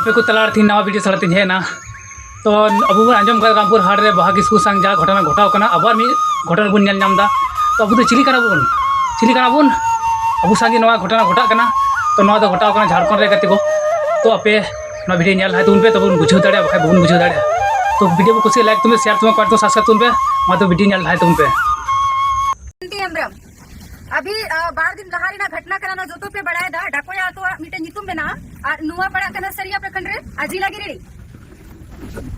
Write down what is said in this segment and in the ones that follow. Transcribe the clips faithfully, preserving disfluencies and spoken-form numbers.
ᱟᱯᱮ ᱠᱚ ᱛᱟᱞᱟ ᱨᱮ ᱛᱮᱦᱮᱧ ᱱᱟᱣᱟ ᱵᱷᱤᱰᱤᱭᱳ ᱥᱟᱞᱟᱜ ᱛᱤᱧ ᱦᱮᱡ ᱮᱱᱟ᱾ ᱛᱚ ᱟᱵᱚ ᱵᱚᱱ ᱟᱸᱡᱚᱢ ᱠᱟᱫᱟ ᱨᱟᱢᱯᱩᱨ ᱦᱟᱴ ᱨᱮ ᱵᱟᱦᱟ ᱠᱤᱥᱠᱩ ᱥᱟᱝ ᱡᱟᱦᱟᱸ ᱜᱷᱚᱴᱚᱱᱟ ᱜᱷᱚᱴᱟᱣ ᱠᱟᱱᱟ, ᱟᱵᱟᱨ ᱢᱤᱫ ᱜᱷᱚᱴᱚᱱᱟ ᱵᱚᱱ ᱧᱮᱞ ᱧᱟᱢ ᱮᱫᱟ᱾ ᱛᱚ ᱟᱵᱚ ᱫᱚ ᱪᱤᱞᱤ ᱠᱟᱱᱟ ᱵᱚᱱ? ᱪᱤᱞᱤ ᱠᱟᱱᱟ ᱵᱚᱱ? ᱟᱵᱚ ᱥᱟᱝ ᱜᱮ ᱱᱚᱣᱟ ᱜᱷᱚᱴᱚᱱᱟ ᱜᱷᱚᱴᱟᱜ ᱠᱟᱱᱟ᱾ ᱛᱚ ᱱᱚᱣᱟ ᱫᱚ ᱜᱷᱚᱴᱟᱣ ᱠᱟᱱᱟ ᱡᱷᱟᱲᱠᱷᱚᱸᱰ ᱨᱮ, ᱜᱟᱛᱮ ᱠᱚ᱾ ᱛᱚ ᱟᱯᱮ ᱱᱚᱣᱟ ᱵᱷᱤᱰᱤᱭᱳ ᱧᱮᱞ ᱞᱟᱦᱟᱭ ᱛᱟᱵᱚᱱ ᱯᱮ, ᱛᱚᱵᱮ ᱵᱚᱱ ᱵᱩᱡᱷᱟᱹᱣ ᱫᱟᱲᱮᱭᱟᱜᱼᱟ, ᱵᱟᱠᱷᱟᱡ ᱵᱟᱵᱚᱱ ᱵᱩᱡᱷᱟᱹᱣ ᱫᱟᱲᱮᱭᱟᱜᱼᱟ᱾ ᱛᱚ ᱵᱷᱤᱰᱤᱭᱳ ᱵᱚ ᱠᱩᱥᱤᱭᱟᱜ ᱞᱟᱭᱤᱠ ᱛᱟᱵᱚᱱ ᱯᱮ, ᱥᱮᱭᱟᱨ ᱛᱟᱵᱚᱱ ᱯᱮ, ᱠᱚᱢᱮᱱᱴ ᱛᱟᱵᱚᱱ ᱥᱟᱵᱥᱠᱨᱟᱭᱤᱵ ᱛᱟᱵᱚᱱ ᱯᱮ᱾ ᱢᱟ ᱛᱚ ᱵᱷᱤᱰᱤᱭᱳ ᱧᱮᱞ ᱞᱟᱦᱟᱭ ᱛᱟᱵᱚᱱ ᱯᱮ᱾ ᱡᱚᱭᱚᱱᱛᱤ ᱦᱮᱢᱵᱨᱚᱢ, ᱟᱵᱷᱤ, ᱟ, ᱵᱟᱨ ᱫᱤᱱ ᱞᱟᱦᱟ ᱨᱮᱱᱟᱜ ᱜᱷᱚᱴᱱᱟ ᱠᱟᱱᱟ, ᱱᱚᱣᱟ ᱡᱚᱛᱚ ᱯᱮ ᱵᱟᱲᱟᱭ ᱫᱟ᱾ ᱰᱟᱠᱚᱭᱟ ᱟᱛᱳ ᱢᱤᱫᱴᱮᱱ ᱧᱩᱛᱩᱢ ᱢᱮᱱᱟᱜᱼᱟ, ᱟᱨ ᱱᱚᱣᱟ ᱯᱟᱲᱟᱜ ᱠᱟᱱᱟ ᱥᱟᱹᱨᱤᱭᱟ ᱯᱨᱚᱠᱷᱚᱸᱰ ᱨᱮ ᱟᱡᱤᱞᱟ ᱜᱤᱨᱤ᱾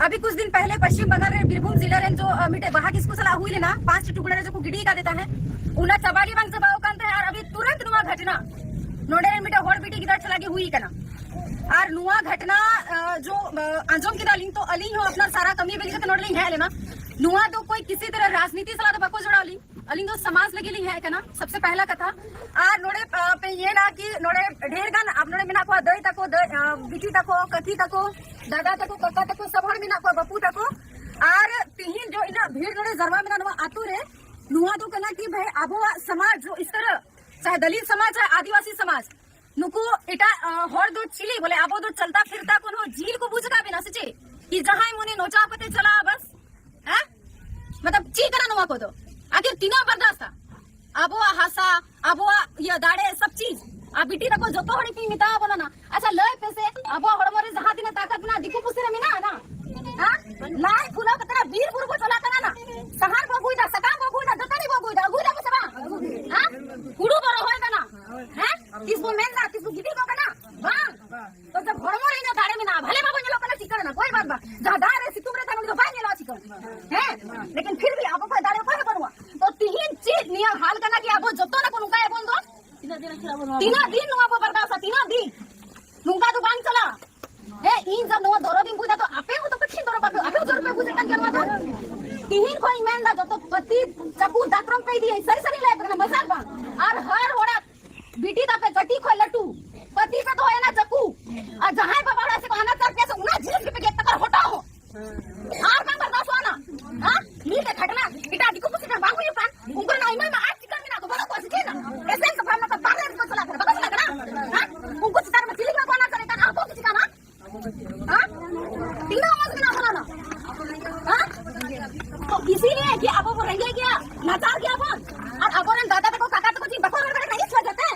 ᱟᱵᱷᱤ ᱠᱩᱪ ᱫᱤᱱ ᱯᱮᱦᱞᱮ ᱯᱚᱥᱪᱤᱢ ᱵᱟᱝᱜᱟᱞ ᱨᱮ ᱵᱤᱨᱵᱷᱩᱢ ᱡᱤᱞᱟ ᱨᱮᱱ ᱡᱚ, ᱟ, ᱢᱤᱫᱴᱮᱡ ᱵᱟᱦᱟ ᱠᱤᱥᱠᱩ ᱥᱟᱞᱟᱜ ᱦᱩᱭ ᱞᱮᱱᱟ, ᱯᱟᱸᱪ ᱴᱩᱠᱲᱟ ᱨᱮ ᱡᱚᱠᱷᱚᱱ ᱜᱤᱰᱤ ᱠᱟᱫᱮ ᱛᱟᱦᱮᱸᱫ, ᱚᱱᱟ ᱪᱟᱵᱟ ᱜᱮ ᱵᱟᱝ ᱪᱟᱵᱟᱣ ᱠᱟᱱ ᱛᱟᱦᱮᱸᱫ, ᱟᱨ ᱟᱵᱷᱤ ᱛᱩᱨᱟᱱᱛ ᱱᱚᱣᱟ ᱜᱷᱚᱴᱱᱟ ᱱᱚᱰᱮ ᱨᱮᱱ ᱢᱤᱫᱴᱮᱡ ᱦᱚᱲ ᱵᱤᱴᱤ ᱜᱤᱫᱟᱹᱨ ᱥᱟᱞᱟᱜ ᱜᱮ ᱦᱩᱭ ᱠᱟᱱᱟ᱾ ᱟᱨ ᱱᱚᱣᱟ ᱜᱷᱚᱴᱱᱟ, ᱟ, ᱡᱚ, ᱟ, ᱟᱸᱡᱚᱢ ᱠᱮᱫᱟ ᱞᱤᱧ, ᱛᱚ ᱟᱹᱞᱤᱧ ᱦᱚᱸ ᱟᱯᱱᱟᱨ ᱥᱟᱨᱟ ᱠᱟᱹᱢᱤ ᱵᱟᱹᱜᱤ ᱠᱟᱛᱮ ᱱᱚᱰᱮ ᱞᱤᱧ ᱦᱮᱡ ᱞᱮᱱᱟ᱾ ᱱᱚᱣᱟ ᱫᱚ ᱠᱚᱭ ᱠᱤᱥᱤ ᱛᱚᱨᱦ ᱨᱟᱡᱽᱱᱤᱛᱤ ᱥᱟᱞᱟᱜ ᱫᱚ ᱵᱟᱠᱚ ᱡᱚᱲᱟᱣ ᱞᱤᱧ, ᱟᱹᱞᱤᱧ ᱫᱚ ᱥᱚᱢᱟᱡᱽ ᱞᱟᱹᱜᱤᱫ ᱞᱤᱧ ᱦᱮᱡ ᱟᱠᱟᱱᱟ, ᱥᱚᱵᱥᱮ ᱯᱮᱦᱞᱟ ᱠᱟᱛᱷᱟ᱾ ᱟᱨ ᱱᱚᱰᱮ, ᱟ, ᱯᱮ ᱧᱮᱞᱟ ᱠᱤ ᱱᱚᱰᱮ ᱰᱷᱮᱨ ᱜᱟᱱ ᱟᱵ-, ᱱᱚᱰᱮ ᱢᱮᱱᱟᱜ ᱠᱚᱣᱟ ᱫᱟᱹᱭ ᱛᱟᱠᱚ, ᱫᱟᱹᱭ, ᱟ, ᱵᱤᱴᱤ ᱛᱟᱠᱚ, ᱠᱟᱹᱠᱤ ᱛᱟᱠᱚ, ᱫᱟᱫᱟ ᱛᱟᱠᱚ, ᱠᱟᱠᱟ ᱛᱟᱠᱚ, ᱥᱚᱵ ᱦᱚᱲ ᱢᱮᱱᱟᱜ ᱠᱚᱣᱟ, ᱵᱟᱹᱯᱩ ᱛᱟᱠᱚ᱾ ᱟᱨ ᱛᱤᱦᱤᱧ ᱡᱚ ᱤᱱᱟᱹᱜ ᱵᱷᱤᱲ ᱱᱚᱰᱮ ᱡᱟᱨᱣᱟ ᱢᱮᱱᱟᱜᱼᱟ ᱱᱚᱣᱟ ᱟᱛᱳ ᱨᱮ, ᱱᱚᱣᱟ ᱫᱚ ᱠᱟᱱᱟ ᱠᱤ ᱵᱷᱟᱭ ᱟᱵᱚᱣᱟᱜ ᱥᱚᱢᱟᱡᱽ ᱡᱚ ᱤᱥ ᱛᱚᱨᱦ, ᱪᱟᱦᱮ ᱫᱟᱞᱤᱛ ᱥᱚᱢᱟᱡᱽ, ᱪᱟᱦᱮ ᱟᱹᱫᱤᱵᱟᱹᱥᱤ ᱥᱚᱢᱟᱡᱽ, ᱱᱩᱠᱩ ᱮᱴᱟᱜ, ᱟ, ᱦᱚᱲ ᱫᱚ ᱪᱤᱞᱤ ᱵᱚᱞᱮ, ᱟᱵᱚ ᱫᱚ ᱪᱟᱞᱛᱟ ᱯᱷᱤᱨᱛᱟ ᱠᱚᱱᱚ ᱡᱤᱞ ᱠᱚ ᱵᱩᱡᱽ ᱠᱟᱜ ᱵᱮᱱᱟ ᱥᱮ ᱪᱮᱫ? ᱠᱤ ᱡᱟᱦᱟᱸᱭ ᱢᱚᱱᱮ ᱱᱚᱪᱟᱣ ᱠᱟᱛᱮ ᱪᱟᱞᱟᱜᱼᱟ ᱵᱟᱥ, ᱦᱮᱸ? ᱢᱚᱛᱞᱚᱵ ᱪᱮᱫ ᱠᱟᱱᱟ ᱱᱚᱣᱟ ᱠᱚᱫᱚ? ᱟᱹᱠᱷᱤᱨ ᱛᱤᱱᱟᱹᱜ ᱵᱚᱨᱫᱟᱥᱛᱟ? ᱟᱵᱚᱣᱟᱜ ᱦᱟᱥᱟ, ᱟᱵᱚᱣᱟᱜ ᱤᱭᱟᱹ ᱫᱟᱲᱮ, ᱥᱚᱵ ᱪᱤᱡ᱾ ᱟᱨ ᱵᱤᱴᱤ ᱛᱟᱠᱚ ᱡᱚᱛᱚ ᱦᱚᱲ ᱜᱮ ᱢᱮᱛᱟ ᱵᱚᱱᱟ ᱱᱟ᱾ ᱟᱪᱪᱷᱟ, ᱞᱟᱹᱭ ᱯᱮ ᱥᱮ, ᱟᱵᱚᱣᱟᱜ ᱦᱚᱲᱢᱚ ᱨᱮ ᱡᱟᱦᱟᱸ ᱛᱤᱱᱟᱹᱜ ᱛᱟᱠᱟᱛ ᱢᱮᱱᱟᱜᱼᱟ, ᱫᱤᱠᱩ ᱯᱩᱥᱤ ᱨᱮ ᱢᱮᱱᱟᱜᱼᱟ ᱱᱟ? ᱦᱮᱸ? ᱞᱟᱡ ᱯᱷᱩᱞᱟᱹᱣ ᱠᱟᱛᱮ ᱱᱟ ᱵᱤᱨ ᱵᱩᱨᱩ ᱵᱚ ᱪᱟᱞᱟᱜ ᱠᱟᱱᱟ ᱱᱟ᱾ ᱥᱟᱦᱟᱱ ᱵᱚ ᱟᱹᱜᱩᱭᱮᱫᱟ, ᱥᱟᱠᱟᱢ ᱵᱚ ᱟᱹᱜᱩᱭᱮᱫᱟ, ᱫᱟᱹᱛᱟᱹᱱᱤ ᱵᱚ ᱟᱹᱜᱩᱭᱮᱫᱟ, ᱟᱹᱜᱩᱭᱮᱫᱟ ᱵᱚ ᱥᱮ ᱵᱟᱝ? ᱦᱮᱸ? ᱦᱩᱲᱩ ᱵᱚ ᱨᱚᱦᱚᱭ ᱫᱟ ᱱᱟ᱾ ᱦᱮᱸ? ᱛᱤᱥ ᱵᱚ ᱢᱮᱱ ᱫᱟ, ᱛᱤᱥ ᱵᱚ ᱜᱤᱰᱤ ᱠᱚ ᱠᱟᱱᱟ? ᱵᱟᱝ᱾ ᱛᱚ ᱡᱟᱵ ᱦᱚᱲᱢᱚ ᱨᱮ ᱤᱱᱟᱹ ᱫᱟᱲᱮ ᱢᱮᱱᱟᱜᱼᱟ, ᱵᱷᱟᱞᱮ ᱵᱟᱵᱚ ᱧᱮᱞᱚᱜ ᱠᱟᱱᱟ, ᱪᱤᱠᱟᱹ ᱨᱮᱱᱟᱜ ᱠᱳᱭ ᱵᱟᱛ ᱵᱟᱝ᱾ ᱡᱟᱦᱟᱸ ᱫᱟᱜ ᱨᱮ ᱥᱤᱛᱩᱝ ᱨᱮ ᱛᱟᱦᱮᱱ, ᱩᱱᱤ ᱫᱚ ᱵᱟᱭ ᱧᱮᱞᱚᱜᱼᱟ ᱪᱤᱠᱟᱹ᱾ ᱦᱮᱸ? ᱞᱮᱠᱤᱱ ᱯᱷᱤᱨ ᱵᱷᱤ ᱟᱵᱚ ᱠᱷᱚᱱ ᱫᱟᱲᱮ ᱚᱠᱚᱭ ᱦᱚᱸ ᱵᱟᱹᱱᱩᱜᱼᱟ᱾ ᱛᱚ ᱛᱤᱦᱤᱧ ᱪᱮᱫ ᱱᱤᱭᱟᱹ ᱦᱟᱞ ᱠᱟᱱᱟ ᱠᱤ ᱟᱵᱚ ᱡᱚᱛᱚ ᱱᱟ ᱠᱚ ᱱᱚᱝᱠᱟ ᱭᱟᱵᱚᱱ ᱫᱚ? ᱛᱤᱱᱟᱹᱜ ᱫᱤᱱ ᱱᱚᱣᱟ ᱵᱚ ᱵᱟᱨᱫᱟᱥᱟ? ᱛᱤᱱᱟᱹᱜ ᱫᱤᱱ? ᱱᱚᱝᱠᱟ ᱫᱚ ᱵᱟᱝ ᱪᱟᱞᱟᱜᱼᱟ᱾ ᱦᱮᱸ, ᱤᱧ ᱡᱟ ᱱᱚᱣᱟ ᱫᱚᱨᱚᱫ ᱤᱧ ᱵᱩᱡᱟ, ᱛᱚ ᱟᱯᱮ ᱦᱚᱸ ᱛᱚ ᱠᱟᱹᱴᱤᱡ ᱫᱚᱨᱚᱫ ᱟᱯᱮ, ᱟᱯᱮ ᱦᱚᱸ ᱡᱳᱨ ᱯᱮ ᱵᱩᱡᱮᱫ ᱠᱟᱱ ᱜᱮᱭᱟ ᱱᱚᱣᱟ ᱫᱚ᱾ ᱛᱤᱦᱤᱧ ᱠᱷᱚᱱ ᱤᱧ ᱢᱮᱱ ᱫᱟ, ᱡᱚᱛᱚ ᱯᱟᱹᱛᱤ ᱪᱟᱠᱩ ᱫᱟᱛᱨᱚᱢ ᱯᱮ ᱤᱫᱤᱭᱟ, ᱥᱟᱹᱨᱤ ᱥᱟᱹᱨᱤ ᱞᱟᱹᱭ ᱟᱯᱮ ᱠᱟᱱᱟ, ᱢᱟᱡᱟᱠ ᱵᱟᱝ᱾ ᱟᱨ ᱦᱚᱲ ᱦᱚᱲᱟᱜ ᱵᱤᱴᱤ ᱛᱟᱯᱮ ᱠᱟᱹᱴᱤᱡ ᱠᱷᱚᱱ ᱞᱟᱹᱴᱩ, ᱯᱟᱹᱛᱤ ᱯᱮ ᱫᱚᱦᱚᱭᱟ ᱱᱟ ᱪᱟᱠᱩ, ᱟᱨ ᱡᱟᱦᱟᱸᱭ ᱵᱟᱵᱟ ᱦᱚᱲ ᱥᱮ ᱠᱚ ᱦᱟᱱᱟ ᱪᱟᱨ ᱯᱮ ᱥᱮ ᱚᱱᱟ ᱡᱤᱱᱤᱥ ᱜᱮᱯᱮ ᱜᱮᱫ ᱛᱟᱠᱚ ᱟᱨ ᱦᱚᱴᱟᱣ ᱦᱚᱸ᱾ ᱟᱨ ᱵᱟᱝ ᱵᱟᱨᱫᱟᱥᱚᱜᱼᱟ ᱱᱟ᱾ ᱦᱮᱸ? ᱢᱤᱫᱴᱮᱡ ᱜᱷᱚᱴᱱᱟ ᱮᱴᱟᱜ ᱫᱤᱠᱩ ᱯᱩᱥᱤ ᱴᱷᱮᱱ ᱵᱟᱝ ᱦᱩᱭᱩᱜ ᱠᱟᱱ, ᱩᱱᱠᱩ ᱨᱮᱱᱟᱜ ᱟᱭᱢᱟ ᱟᱭᱢᱟ ᱟᱨ ᱪᱤᱠᱟᱹ ᱢᱮᱱᱟᱜ ᱠᱚ, ᱵᱟᱹᱱᱩᱜ ᱠᱚᱣᱟ ᱥᱮ ᱪᱮᱫ? ᱮᱥᱮ ᱥᱟᱯᱷᱟ ᱢᱮᱱᱟᱜ ᱠᱚᱣᱟ, ᱵᱟᱨᱦᱮ ᱨᱮᱠᱚ ᱪᱟᱞᱟᱜ ᱠᱟᱱᱟ, ᱵᱟᱠᱚ ᱪᱟᱞᱟᱜ ᱠᱟᱱᱟ? ᱦᱮᱸ? ᱩᱱᱠᱩ ᱪᱮᱛᱟᱱ ᱨᱮ ᱪᱤᱞᱤ ᱠᱚ ᱚᱱᱟ ᱪᱟᱞᱟᱜ ᱠᱟᱱᱟ, ᱟᱨ ᱠᱚ ᱪᱤᱠᱟᱹ ᱠᱟᱱᱟ? ᱦᱮᱸ? ᱛᱤᱱᱟᱹᱜ ᱢᱚᱡᱽ ᱢᱮᱱᱟᱜ ᱵᱚᱱᱟ ᱱᱚᱣᱟ? ᱦᱮᱸ? ᱛᱚ ᱤᱥᱤᱞᱤᱭᱮ ᱠᱤ ᱟᱵᱚ ᱵᱚ ᱨᱮᱸᱜᱮᱡ ᱜᱮᱭᱟ, ᱱᱟᱪᱟᱨ ᱜᱮᱭᱟ ᱵᱚᱱ, ᱟᱨ ᱟᱵᱚᱨᱮᱱ ᱫᱟᱫᱟ ᱛᱟᱠᱚ, ᱠᱟᱠᱟ ᱛᱟᱠᱚ ᱪᱮᱫ ᱵᱟᱠᱚ ᱨᱚᱲ ᱫᱟᱲᱮᱭᱟᱜ ᱠᱟᱱᱟ ᱤᱥ ᱣᱟᱡᱟ ᱛᱮ?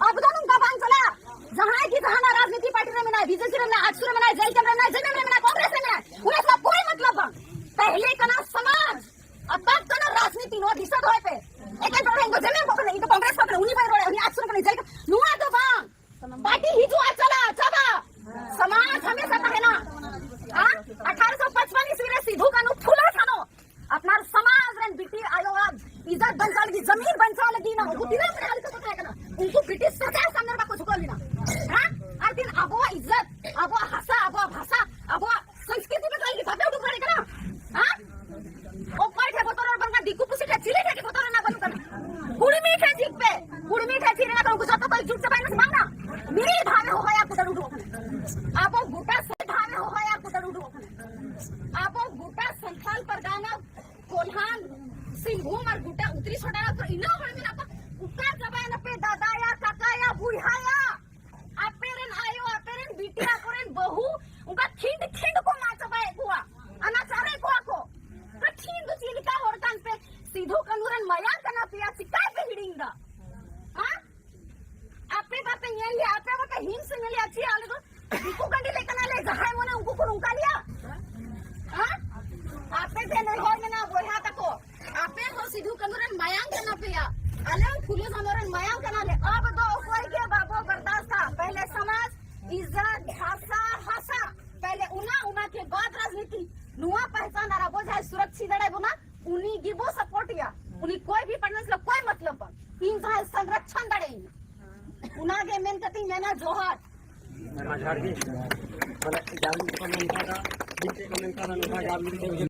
ᱟᱵᱚ ᱫᱚ ᱱᱚᱝᱠᱟ ᱵᱟᱝ ᱪᱟᱞᱟᱜᱼᱟ᱾ ᱡᱟᱦᱟᱸᱭ ᱜᱮ ᱡᱟᱦᱟᱱᱟᱜ ᱨᱟᱡᱽᱱᱤᱛᱤ ᱯᱟᱨᱴᱤ ᱨᱮ ᱢᱮᱱᱟᱭ, ᱵᱤᱡᱮᱯᱤ ᱨᱮ ᱢᱮᱱᱟᱭ, ᱟᱡᱥᱩ ᱨᱮ ᱢᱮᱱᱟᱭ, ᱡᱮᱞ ᱠᱮᱢᱯ ᱨᱮ ᱢᱮᱱᱟᱭ, ᱡᱮᱢᱮᱢ ᱨᱮ ᱢᱮᱱᱟᱭ, ᱠᱚᱝᱜᱨᱮᱥ ᱨᱮ ᱢᱮᱱᱟᱭ, ᱩᱱᱤ ᱥᱟᱞᱟᱜ ᱠᱳᱭ ᱢᱚᱛᱞᱚᱵ ᱵᱟᱝ᱾ ᱯᱮᱦᱞᱮ ᱠᱟᱱᱟ ᱥᱚᱢᱟᱡᱽ, ᱟᱨ ᱛᱟᱵ ᱠᱟᱱᱟ ᱨᱟᱡᱽᱱᱤᱛᱤ᱾ ᱱᱚᱣᱟ ᱫᱤᱥᱟᱹ ᱫᱚᱦᱚᱭ ᱯᱮ᱾ ᱮᱠᱮᱱ ᱨᱚᱲ ᱤᱧ ᱫᱚ ᱡᱮᱢᱮᱢ ᱠᱚ ᱠᱟᱱᱟ, ᱤᱧ ᱫᱚ ᱠᱚᱝᱜᱨᱮᱥ ᱠᱚ ᱠᱟᱱᱟ, ᱩᱱᱤ ᱵᱟᱭ ᱨᱚᱲᱟ, ᱩᱱᱤ ᱟᱡᱥᱩ ᱨᱮ ᱠᱟᱱᱟ, ᱡᱮᱞ ᱠᱮᱢᱯ᱾ ᱱᱚᱣᱟ ᱫᱚ ᱵᱟᱝ᱾ ᱯᱟᱨᱴᱤ ᱦᱤᱡᱩᱜᱼᱟ, ᱪᱟᱞᱟᱜᱼᱟ, ᱪᱟᱵᱟ᱾ ᱥᱚᱢᱟᱡᱽ ᱦᱟᱢᱮᱥᱟ ᱛᱟᱦᱮᱱᱟ᱾ ᱦᱮᱸ? ᱟᱴᱷᱟᱨᱚᱥᱚ ᱯᱟᱸᱪᱯᱟᱱ ᱤᱥᱣᱤ ᱨᱮ ᱥᱤᱫᱷᱩ ᱠᱟᱹᱱᱦᱩ ᱯᱷᱩᱞᱳ ᱡᱷᱟᱱᱳ ᱟᱯᱱᱟᱨ ᱥᱚᱢᱟᱡᱽ ᱨᱮᱱ ᱵᱤᱴᱤ ᱟᱭᱳᱣᱟᱜ ᱤᱡᱽᱡᱚᱛ ᱵᱟᱧᱪᱟᱣ ᱞᱟᱹᱜᱤᱫ, ᱡᱟᱢᱤᱨ ᱵᱟᱧᱪᱟᱣ ᱞᱟᱹᱜᱤᱫ ᱱᱟ ᱩᱱᱠᱩ ᱛᱤᱱᱟᱹᱜ ᱵᱚᱲ ᱦᱟᱞᱚᱛ ᱨᱮᱠᱚ ᱛᱟᱦᱮᱸ ᱠᱟᱱᱟ᱾ ᱩᱱᱠᱩ ᱵᱨᱤᱴᱤᱥ ᱥᱚᱨᱠᱟᱨ ᱥᱟᱢᱱᱮ ᱨᱮ ᱵᱟᱠᱚ ᱡᱷᱩᱠᱟᱹᱣ ᱞᱮᱱᱟ᱾ ᱦᱮᱸ? ᱟᱨ ᱛᱤᱱ ᱟᱵᱚᱣᱟᱜ ᱤᱡᱽᱡᱚᱛ, ᱟᱵᱚᱣᱟᱜ ᱦᱟᱥᱟ, ᱟᱵᱚᱣᱟᱜ ᱵᱷᱟᱥᱟ, ᱟᱵᱚᱣᱟᱜ ᱥᱚᱝᱥᱠᱨᱤᱛᱤ ᱯᱮ ᱞᱟᱹᱜᱤᱫ ᱵᱟᱯᱮ ᱩᱰᱩᱠ ᱫᱟᱲᱮ ᱠᱟᱱᱟ? ᱦᱮᱸ? ᱚᱠᱚᱭ ᱴᱷᱮᱱ ᱵᱚᱛᱚᱨ ᱨᱮᱱᱟᱜ ᱵᱟᱹᱱᱩᱜᱼᱟ? ᱫᱤᱠᱩ ᱯᱩᱥᱤ ᱴᱷᱮᱱ, ᱪᱤᱞᱤ ᱴᱷᱮᱱ ᱜᱮ ᱵᱚᱛᱚᱨ ᱨᱮᱱᱟᱜ ᱵᱟᱹᱱᱩᱜ ᱠᱟᱱᱟ᱾ ᱠᱩᱲᱢᱤ ᱴᱷᱮᱱ ᱡᱤᱛ ᱯᱮ, ᱠᱩᱲᱢᱤ ᱴᱷᱮᱱ ᱡᱤᱛ ᱞᱮᱱᱟ ᱠᱷᱟᱱ ᱩᱱᱠᱩ ᱡᱚᱛᱚ ᱠᱚ ᱮᱠᱡᱩᱴ ᱪᱟᱵᱟᱭᱮᱱᱟ ᱥᱮ ᱵᱟᱝᱟ? ᱢᱤᱫ ᱫᱷᱟᱣ ᱮ ᱦᱚᱦᱚᱭᱟ ᱩᱱᱠᱩ ᱫᱟᱹᱲ ᱩᱰᱩᱠᱚᱜ ᱠᱟᱱᱟ᱾ ᱟᱵᱚ ᱜᱚᱴᱟ ᱥᱮ ᱫᱷᱟᱣ ᱮ ᱦᱚᱦᱚᱭᱟ ᱩᱱᱠᱩ ᱫᱟᱹᱲ ᱩᱰᱩᱠᱚᱜ ᱠᱟᱱᱟ᱾ ᱟᱵᱚ ᱜᱚᱴᱟ ᱥᱟᱱᱛᱟᱞ ᱯᱟᱨᱜᱟᱱᱟ, ᱠᱳᱞᱦᱟᱱ, ᱥᱤᱝᱵᱷᱩᱢ ᱟᱨ ᱜᱚᱴᱟ ᱩᱛᱨᱤ ᱥᱚᱰᱟᱨᱟ ᱠᱚ ᱤᱱᱟᱹ ᱦᱚᱲ ᱢᱮᱱᱟᱜ ᱠᱚᱣᱟ᱾ ᱚᱠᱟ ᱪᱟᱵᱟᱭᱮᱱᱟ ᱯᱮ ᱫᱟᱫᱟᱭᱟ, ᱠᱟᱠᱟᱭᱟ, ᱵᱩᱭᱦᱟᱭᱟ? ᱟᱯᱮ ᱨᱮᱱ ᱟᱭᱳ, ᱟᱯᱮ ᱨᱮᱱ ᱵᱤᱴᱤ, ᱟᱠᱚ ᱨᱮᱱ ᱵᱟᱹᱦᱩ ᱚᱱᱠᱟ ᱠᱷᱤᱸᱰ ᱠᱷᱤᱸᱰ ᱠᱚ ᱢᱟᱜ ᱪᱟᱵᱟᱭᱮᱫ ᱠᱚᱣᱟ, ᱟᱱᱟᱪᱟᱨᱮᱫ ᱠᱚᱣᱟ ᱠᱚ᱾ ᱚᱱᱟ ᱠᱷᱤᱸᱰ ᱫᱚ ᱪᱮᱫ ᱞᱮᱠᱟ ᱦᱚᱲ ᱠᱟᱱ ᱯᱮ? ᱥᱤᱫᱷᱩ ᱠᱟᱹᱱᱦᱩ ᱨᱮᱱ ᱢᱟᱭᱟᱝ ᱠᱟᱱᱟ ᱯᱮᱭᱟ, ᱪᱤᱠᱟᱭ ᱯᱮ ᱦᱤᱲᱤᱧ ᱫᱟ? ᱦᱮᱸ? ᱟᱯᱮ ᱵᱟᱯᱮ ᱧᱮᱞ ᱞᱮᱭᱟ, ᱟᱯᱮ ᱵᱟᱯᱮ ᱦᱤᱝᱥᱟᱹ ᱧᱮᱞ ᱞᱮᱭᱟ, ᱪᱮᱫ ᱟᱞᱮ ᱫᱚ ᱫᱤᱠᱩ ᱠᱟᱹᱴᱤᱡ ᱞᱮ ᱠᱟᱱᱟᱞᱮ, ᱡᱟᱦᱟᱸᱭ ᱢᱚᱱᱮ ᱩᱱᱠᱩ ᱠᱚ ᱱᱚᱝᱠᱟ ᱞᱮᱭᱟ? ᱦᱮᱸ? ᱟᱯᱮ ᱴᱷᱮᱱ ᱱᱮᱦᱚᱨ ᱢᱮᱱᱟᱜᱼᱟ ᱵᱚᱭᱦᱟ ᱛᱟᱠᱚ, ᱟᱯᱮ ᱦᱚᱸ ᱥᱤᱫᱷᱩ ᱠᱟᱹᱱᱦᱩ ᱨᱮᱱ ᱢᱟᱭᱟᱝ ᱠᱟᱱᱟ ᱯᱮᱭᱟ, ᱟᱞᱮ ᱦᱚᱸ ᱯᱷᱩᱞᱳ ᱡᱷᱟᱱᱳ ᱨᱮᱱ ᱢᱟᱭᱟᱝ ᱠᱟᱱᱟᱞᱮ᱾ ᱟᱵᱚ ᱫᱚ ᱚᱠᱚᱭ ᱜᱮ ᱵᱟᱵᱚ ᱵᱚᱨᱫᱟᱥᱛᱟ᱾ ᱯᱮᱦᱞᱮ ᱥᱚᱢᱟᱡᱽ, ᱤᱡᱽᱡᱚᱛ, ᱵᱷᱟᱥᱟ, ᱦᱟᱥᱟ, ᱯᱮᱦᱞᱮ ᱚᱱᱟ, ᱚᱱᱟ ᱠᱮ ᱵᱟᱫ ᱨᱟᱡᱽᱱᱤᱛᱤ᱾ ᱱᱚᱣᱟ ᱯᱟᱦᱪᱟᱱ ᱟᱨ ᱟᱵᱚ ᱡᱟᱦᱟᱸᱭ ᱥᱩᱨᱚᱠᱥᱤᱛ ᱫᱟᱲᱮᱭᱟᱵᱚᱱᱟ, ᱩᱱᱤ ᱜᱮᱵᱚ ᱥᱟᱯᱳᱨᱴ ᱮᱭᱟ᱾ ᱩᱱᱤ ᱠᱚᱭ ᱵᱷᱤ ᱯᱟᱨᱴᱱᱟᱨ ᱥᱟᱞᱟᱜ ᱠᱚᱭ ᱢᱚᱛᱞᱚᱵ ᱵᱟᱝ᱾ ᱤᱧ ᱡᱟᱦᱟᱸᱭ ᱥᱚᱝᱨᱚᱠᱷᱚᱱ ᱫᱟᱲᱮᱭᱟᱹᱧᱟ, ᱚᱱᱟᱜᱮ ᱢᱮᱱ ᱠᱟᱛᱮᱧ ᱢᱮᱱᱟ, ᱡᱚᱦᱟᱨ᱾ ᱟᱭᱢᱟ ᱡᱚᱦᱟᱨ ᱜᱮ᱾ ᱵᱚᱞᱮ ᱡᱟᱦᱟᱸ ᱞᱮᱠᱟ ᱠᱚ ᱢᱮᱱ ᱠᱟᱫᱟ, ᱴᱷᱤᱠ ᱜᱮᱠᱚ ᱢᱮᱱ ᱠᱟᱫᱟ, ᱱᱚᱝᱠᱟ ᱜᱮ ᱟᱨ ᱢᱤᱫ ᱫᱤᱱ